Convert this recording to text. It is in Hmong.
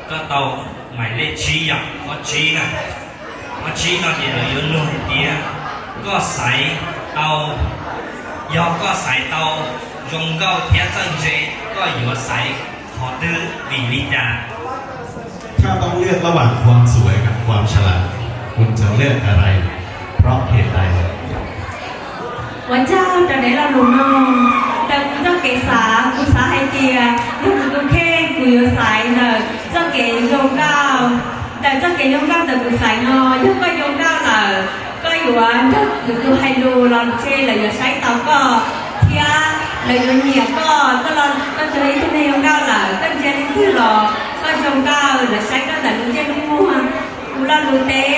Koj tau mais lej tsib yom, ob tsib na. Ob tsib no ces lawv yuav nug hais tias koj xaiv tau, yog koj xaiv tau zoo nkauj thiab txawj ntse, koj yuav xaiv qhov twg vim li cas? ถ้าต้องเลือกระหว่างความสวยกับความฉลาด คุณจะเลือกอะไร เพราะเหตุใด Ua tsaug rau daim lo lus no. Raws kuv txoj kev xav, kuv xav hais tias yog kuv tus kheej kuv yuav xaiv ntawm txoj kev zoo nkauj. Ntawm txoj kev zoo nkauj ntawm kuv xaiv no, yog koj zoo nkauj lawm, koj yuav nrog lwm tus hais lus los ntshe lawv yuav saib tau koj, thiab lawv yuav nyiam koj. Koj los koj txog ib tug neeg zoo nkauj lawm, koj ntsia leej twg los koj zoo nkauj, lawv saib koj ntawm lub ntsej lub muag. Kuv lo lus teb